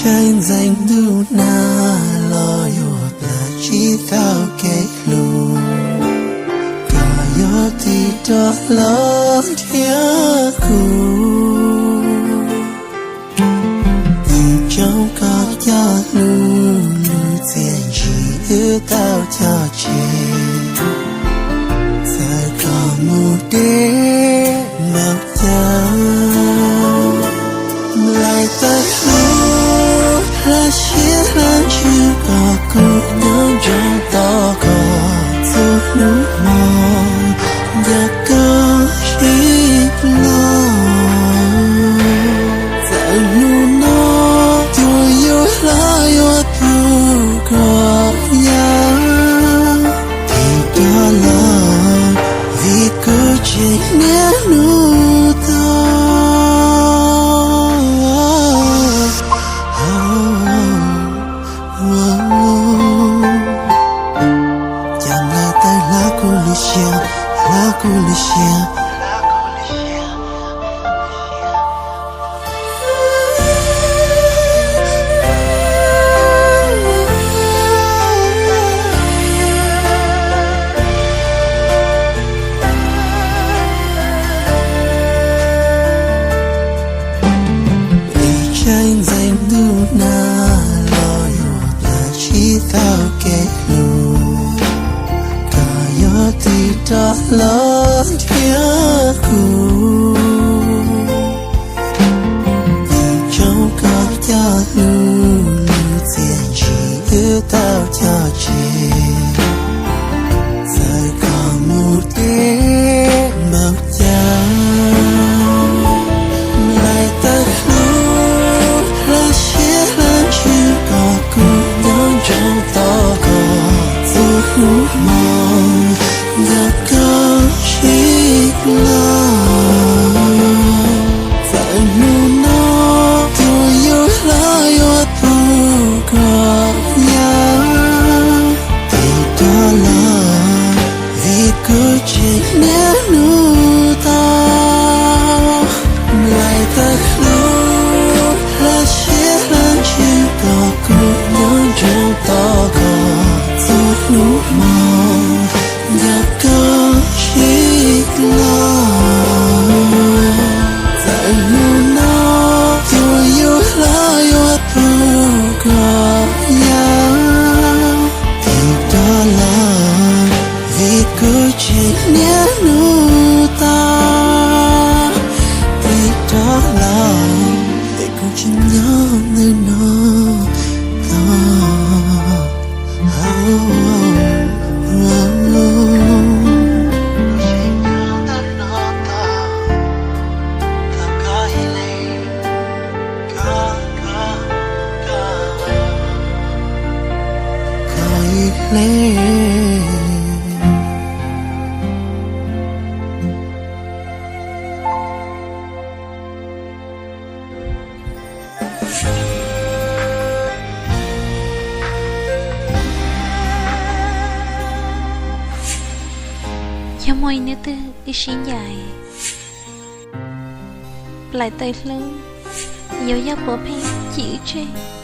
Tseem ntxeev ntuj nag los yuav plam tsis tau kev hlub, koj yuav tig rov los nrhiav kuv. Tus tsoob koj coj hlub, lub txiaj ntsim wb tau coj tseg, txawm koj mus deb npaum cas. Nplaim tawm hlub, hlab siab hlab ntsws, koj kuj nyob ntsoov tos koj txhua hnub hmo. Nco koj sib plho, txawm hnub no cuag yus hlob yuav pub koj yam, tig rov los vim kuv tseem niaj hnub tos. Cov nplaim tawm hlab kuv lub siab, hlab kuv lub siab. Tseem ntxeev ntuj nag los yuav plam tsis tau kev hlub, koj yuav tig rov los nrhiav kuv. Tus tsoob koj coj hlub, lub txiaj ntsim wb tau coj tseg, txawm koj mus deb npaum cas. Nplaim tawm hlub, hlab siab hlab ntsws, koj kuj nyob ntsoov tos koj txhua hnub hmo. Nco koj sib plho, txawm hnub no cuag yus hlob yuav pub koj yam, tig rov los vim kuv tseem niaj hnub tos. Nplaim tawm hlub, hlab siab hlab ntsws, koj kuj nyob ntsoov tos koj txhua hnub hmo. Nco koj sib plho, txawm hnub no cuag yus hlob yuav pub koj yam, tig rov los vim kuv tseem niaj hnub tos. Tig rov los, es kuv tsis nyob ntawm no tos. Yog muaj ib hnub twg wb sib ncaim, nplaim tawm hlub, yuav yog puav pheej cim wb tseg.